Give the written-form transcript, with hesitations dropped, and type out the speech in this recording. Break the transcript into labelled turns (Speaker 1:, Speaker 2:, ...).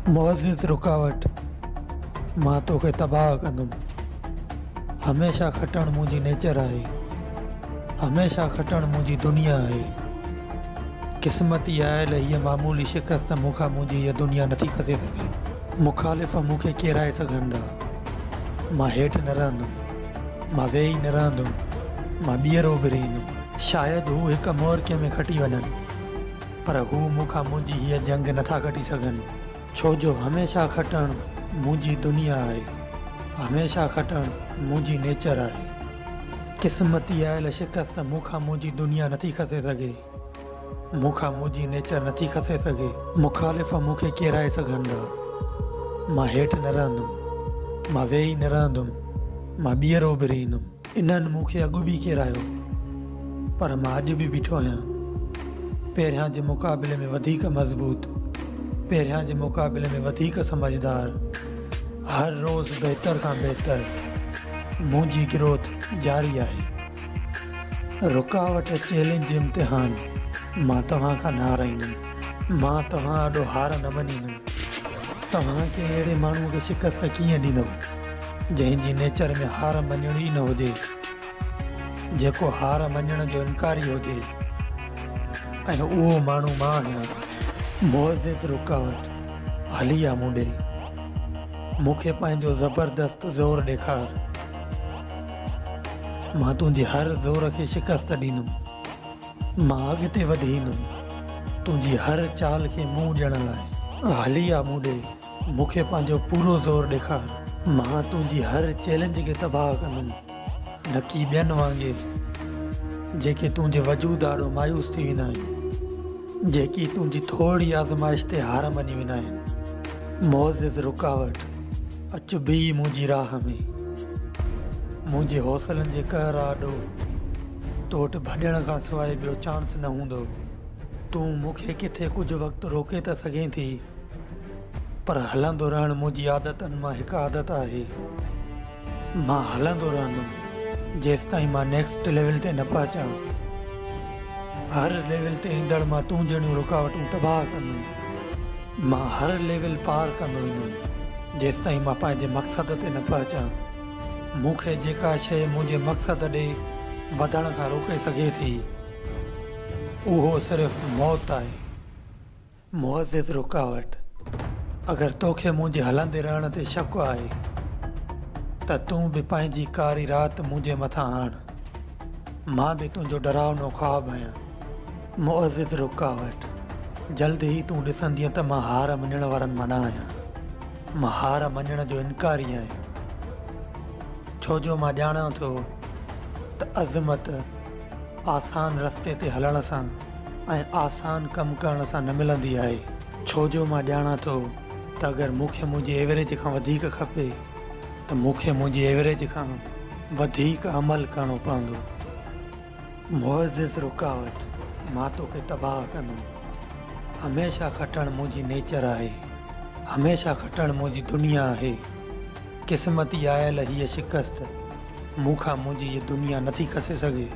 Speaker 1: معزز رڪاوٽ، مان توکي تباهه ڪندم. هميشه کٽڻ منهنجي نيچر آهي. هميشه کٽڻ منهنجي دنيا آهي. قسمتي آيل هيء معمولي شڪست مون کان منهنجي هيء دنيا نٿي کسي سگهي. مخالف مون کي ڪيرائي سگهن ٿا. مان هيٺ نه رهندم. مان ويهي نه رهندم. مان ٻيهر اڀري ايندم. شايد هو هڪ معرڪي ۾ کٽي وڃن. پر هو مون کان منهنجي هيء جنگ نٿا کٽي سگهن. ڇو جو هميشه کٽڻ منهنجي دنيا آهي. هميشه کٽڻ منهنجي نيچر آهي. قسمتي آيل شڪست مون کان منهنجي دنيا نٿي کسي سگهي. مون کان منهنجي نيچر نٿي کسي سگهي. مخالف مون کي ڪيرائي سگهن ٿا. مان هيٺ نه رهندم. مان ويهي نه رهندم. مان ٻيهر اڀري ايندم. انهن مون کي اڳ به ڪيرايو، پر مان اڄ به بيٺو آهيان. پهريان جي مقابلي ۾ وڌيڪ مضبوط، پهريان جي مقابلي ۾ وڌيڪ سمجهدار، هر روز بهتر کان بهتر. منهنجي گروٿ جاري آهي. رڪاوٽ، چئلينج، امتحان، مان توهان کان نه هارائيندم. مان توهان آڏو هار نه مڃيندم. توهان ڪنهن اهڙي ماڻهوء کي شڪست ڪيئن ڏيندؤ، جنهن جي نيچر ۾ هار مڃڻ ئي نه هجي، جيڪو هار مڃڻ جو انڪاري هجي ۽ اهو ماڻهو مان آهيان. معزز رڪاوٽ، هلي آ مون ڏي. مون کي پنهنجو زبردست زور ڏيکار. مان تنهنجي هر زور کي شڪست ڏيندم. مان اڳتي وڌي ايندم، تنهنجي هر چال کي منهن ڏيڻ لاء. هلي آ مون ڏي، مون کي پنهنجو پورو زور ڏيکار. مان تنهنجي هر چئلينج کي تباهه ڪندم، نه ڪي ٻين وانگي، جيڪي تنهنجي وجود آڏو مايوس ٿي ويندا آهن، جيڪي تنهنجي ٿورڙي آزمائش تي هار مڃي ويندا آهن. معزز رڪاوٽ، اچ بيهه منهنجي راهه ۾. منهنجي حوصلن جي قهر آڏو تو وٽ ڀڄڻ کان سواء ٻيو چانس نه هوندو. تون مون کي ڪٿي ڪجهه وقت روڪي ته سگهين ٿي، پر هلندو رهڻ منهنجي عادتن مان هڪ عادت آهي. مان هلندو رهندم جيستائين مان نيڪسٽ ليول تي نه پهچان. هر ليول تي ايندڙ مان تون جهڙيون رڪاوٽون تباهه ڪندم. مان هر ليول پار ڪندو ويندم جيستائين مان پنهنجي مقصد تي نه پهچان. مون کي جيڪا شيء منهنجي مقصد ڏي وڌڻ کان روڪي سگهي ٿي، اهو صرف موت آهي. معزز رڪاوٽ، اگر توکي منهنجي هلندي رهڻ تي شڪ آهي ته تون به پنهنجي ڪاري رات منهنجي مٿان آڻ. مان به تنهنجو ڊراونو خواب آهيان. معزز رڪاوٽ، جلد ئي تون ڏسندينء ته مان هار مڃڻ وارن مان نه آهيان. مان هار مڃڻ جو انڪاري آهيان. ڇو جو مان ڄاڻان ٿو ته عظمت آسان رستي تي هلڻ سان ۽ آسان ڪم ڪرڻ سان نه ملندي آهي. ڇو جو مان ڄاڻان ٿو ته اگر مون کي منهنجي ايوريج کان وڌيڪ کپي ته مون کي منهنجي ايوريج کان وڌيڪ عمل ڪرڻو پوندو. معزز رڪاوٽ، مان توکي تباهه ڪندم. هميشه کٽڻ منهنجي نيچر آهي. هميشه کٽڻ منهنجي دنيا آهي. قسمتي آيل هيء شڪست مون کان منهنجي هيء دنيا نٿي کسي سگهي.